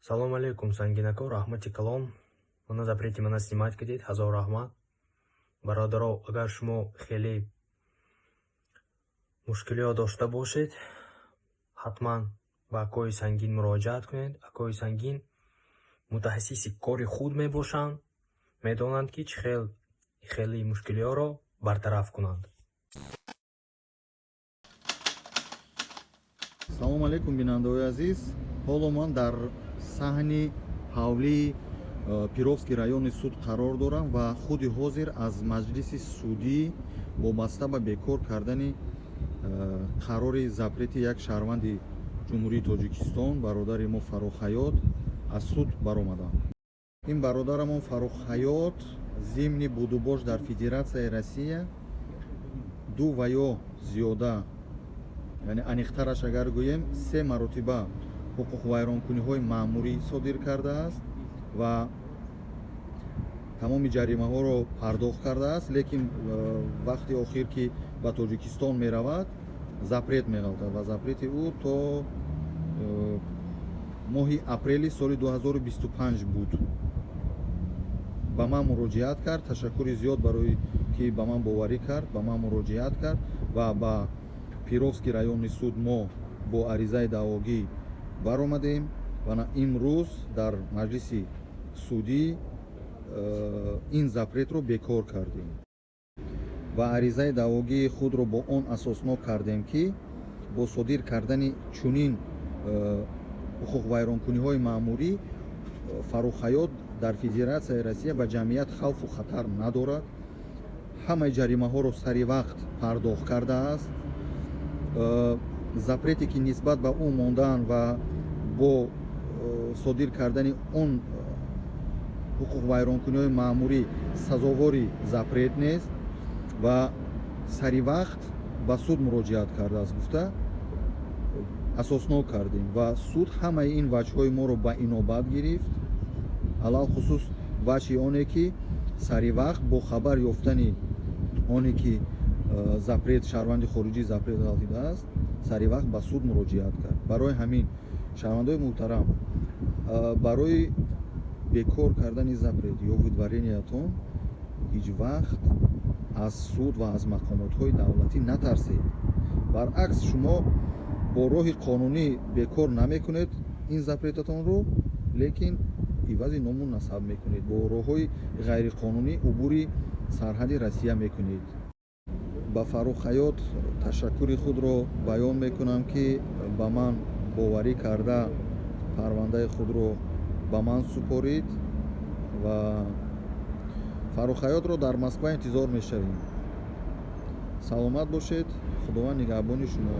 Салом алейкум, Сангин ако, раҳмати калон. Мана запрети мана снимать кардед, ҳазор раҳмат. Бародаро, агар шумо хеле мушкилиҳо дошта бошед, ҳатман ба акои Сангин муроҷиат кунед. Акои Сангин мутахассиси кори худ мебошанд, медонанд, ки чӣ хел хели мушкилиҳоро бартараф кунанд. Салому алейкум, бинандаҳои азиз. Ҳоло ман дар саҳни ҳавлии Перовский районный суд қарор дорам ва худи ҳозир аз маҷлиси судӣ вобаста ба бекор кардани қарори запрети як шаҳрванди Ҷумҳурии Тоҷикистон, бародари мо Фаррухҳаёт, аз суд баромадам. Ин бародарамон Фаррухҳаёт зимни будубош дар Федератсияи Россия ду ва ё зиёда, яъне аниқтараш агар гӯем, се маротиба ҳуқуқвайронкуниҳои маъмурӣ содир кардааст ва тамоми ҷаримаҳоро пардохт кардааст, лекин вақти охир, ки ба Тоҷикистон меравад, запрет меғалтад ва запрети ӯ то моҳи апрели соли 2025 буд. Ба ман муроҷиат кард. Ташаккури зиёд барои ки ба ман боварӣ кард, ба ман муроҷиат кард ва ба Перовский районный суд мо бо аризаи даъвогӣ баромадем ва имрӯз дар маҷлиси судӣ ин запретро бекор кардем ва аризаи даъвогии худро бо он асоснок кардем, ки бо содир кардани чунин ҳуқуқвайронкуниҳои маъмурӣ Фаррухҳаёт дар Федератсияи Россия ба ҷамъият хавфу хатар надорад, ҳамаи ҷаримаҳоро сари вақт пардохт кардааст. Запрете, ки нисбат ба ӯ мондаанд ва бо содир кардани он ҳуқуқвайронкуниҳои маъмурӣ сазовори запрет нест ва сари вақт ба суд муроҷиат кардааст гуфта асоснок кардем ва суд ҳамаи ин ваҷҳҳои моро ба инобат гирифт, алалхусус ваҷҳи оне, ки сари вақт бо хабар ёфтани оне, ки запрет, шаҳрванди хориҷӣ запрет ғалтидааст, сари вақт ба суд муроҷиат кард. Барои ҳамин, шаҳрвандои муҳтарам, барои бекор кардани запрет ё выдворениятон ҳеҷ вақт аз суд ва аз мақомотҳои давлатӣ натарсед. Баръакс, шумо бо роҳи қонунӣ бекор намекунед ин запретатонро, лекин ивази ному насаб мекунед, бо роҳҳои ғайриқонунӣ убури сарҳади Россия мекунед. Ба Фаррухҳаёт ташаккури худро баён мекунам, ки ба ман боварӣ карда, парвандаи худро ба ман супорид ва Фаррухҳаётро дар Москва интизор мешавем. Саломат бошед, Худованд нигаҳбони шумо.